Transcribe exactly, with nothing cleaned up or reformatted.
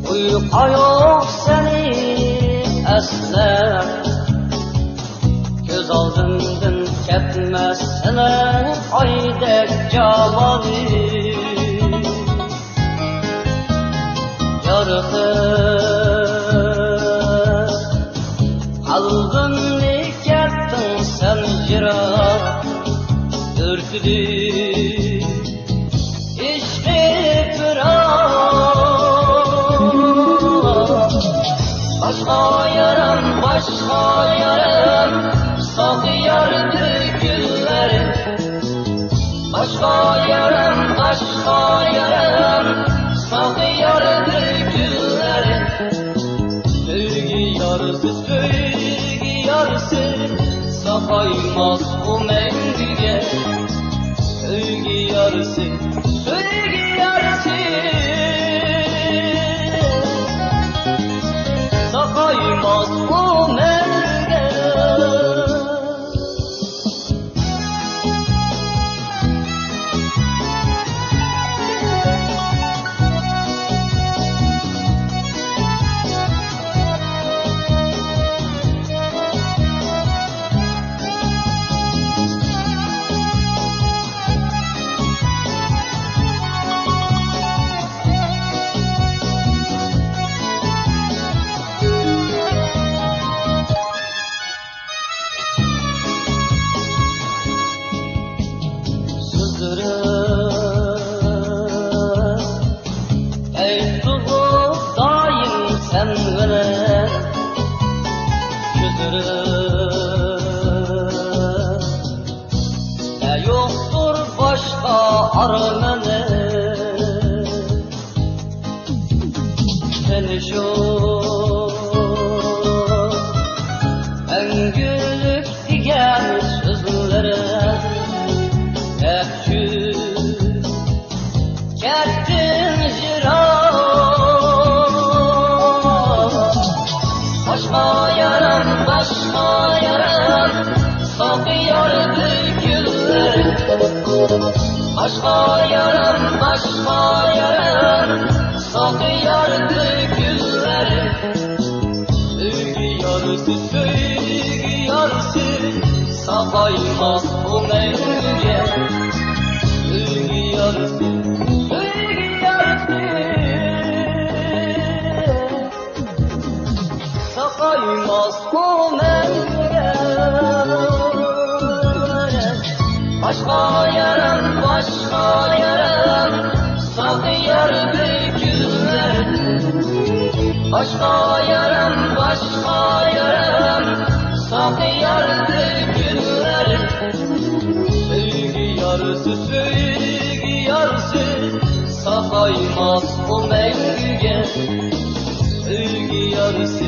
ئۇيقۇ يوق سېنى ئەسلەپ، كۆز ئالدىمدىن كەتمەس سېنىڭ ئايدەك جامالىڭ. يارقىن قەلبىمنى كەتتىڭ سەن يىراق، ئۆرتىدىڭ ئىشقى پىراق. باشقا يارام، باشقا يارام، ساقى ياردى گۈللەر. باشقا يارام، باشقا يارام، ساقى ياردى گۈللەر. سۆيگۈ يارىسى، سۆيگۈ يارىسى، ساقايماس ئۇ مەڭگۈگە. سۆيگۈ يارىسى، سۆيگۈ يارىسى، ساقايماس ئۇ مەڭگۈگە. سۆزلىرىم ئەيىبلىغۇ دائىم سەن بىلەن. كۆزلىرىمدە يوقتۇر باشقا ئارمىنىم. سېنى شۇ مەڭگۈلۈك دېگەن سۆزلىرىڭ دەپ چۈشۈپ كەتتىم يىراق. باشقا يارام، باشقا يارام، ساقى ياردى گۈللەر. باشقا يارام، باشقا يارام، ساقى ياردى گۈللەر. سۆيگۈ يارىسى، سۆيگۈ يارىسى، ساقايماس ئۇ مەڭگۈگە. سۆيگۈ يارىسى، سۆيگۈ يارىسى، ساقايماس ئۇ مەڭگۈگە. باشقا يارام، باشقا يارام، ساقى ياردى گۈللەر. باشقا يارام، باشقا يارام، ساقى ياردى گۈللەر. سۆيگۈ يارىسى، سۆيگۈ يارىسى، ساقايماس ئۇ مەڭگۈگە. سۆيگۈ يارىسى،